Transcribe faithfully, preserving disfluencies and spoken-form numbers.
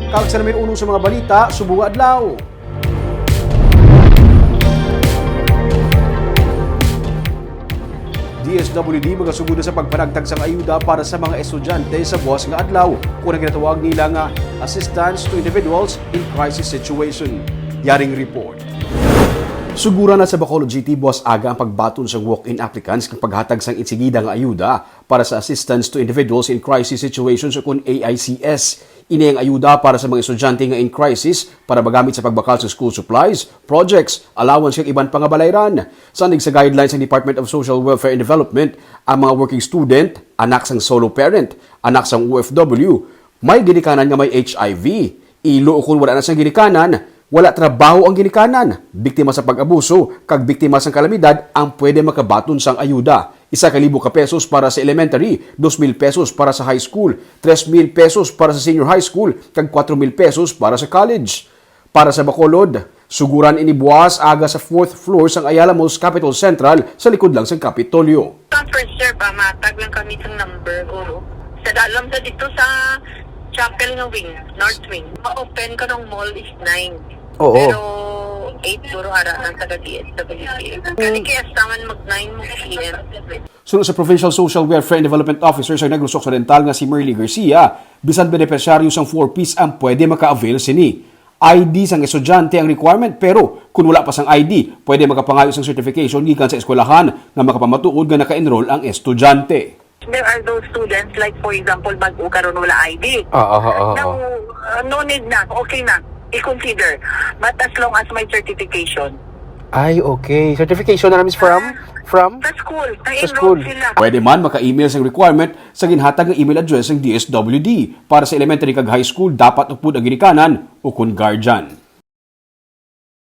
Kag sa numero uno sa mga balita, subong nga adlaw. D S W D magasugod na sa pagpanagtag sang ayuda para sa mga estudyante sa buwas nga adlaw, kon ang ginatawag nila nga assistance to individuals in crisis situation. Yaring report. Sugura na sa Bacolod City buwas aga ang pagbaton sang walk-in applicants kag paghatag sang insigida nga ayuda para sa Assistance to Individuals in Crisis Situations o kon A I C S. Ini ang ayuda para sa mga estudyante nga in crisis para magamit sa pagbakal sa school supplies, projects, allowance kag iban pa nga balayran. Sanig sa guidelines sang Department of Social Welfare and Development, ang mga working student, anak sang solo parent, anak sang O F W, may ginikanan nga may H I V, ilo o kon wala na sang ginikanan, wala trabaho ang ginikanan, biktima sa pag-abuso, kag biktima sang kalamidad ang pwede makabaton sang ayuda. Isa ka libo ka pesos para sa elementary, dos mil pesos para sa high school, tres mil pesos para sa senior high school, kag kuwatro mil pesos para sa college. Para sa Bacolod, suguran ini buwas aga sa fourth floor sang Ayala Malls Capitol Central sa likod lang sang Kapitolyo. Sa first year ba, matag lang kami sang number, guro. Sa dalam sa dito sa chapel nga wing, north wing. Ma-open karong mall is nine. Oo. Pero eight guro ara ang taga D S W D. Kani kaya sa man mag nine mo P M. Suno sa Provincial Social Welfare and Development Officer sa Negros Occidental nga si Merly Garcia, bisan benepisyaryo sang four Ps ang pwede maka-avail sini. I D sang estudyante ang requirement, pero kun wala pa sang I D, pwede makapangayo sang certification gikan sa eskwelahan nga makapamatuod nga naka-enroll ang estudyante. There are those students, like, for example, bag-o karon, wala I D. Ah, ah, ah, ah, Now, ah. Uh, no need na, okay na, i-consider. But as long as may certification. Ay, okay. Certification na, Miss, from? From? Sa school. Sa Na-enroll school. Sila. Pwede man maka-email sang requirement sa ginhatag nga email address sang D S W D. Para sa elementary kag high school, dapat upod ang ginikanan o kon guardian.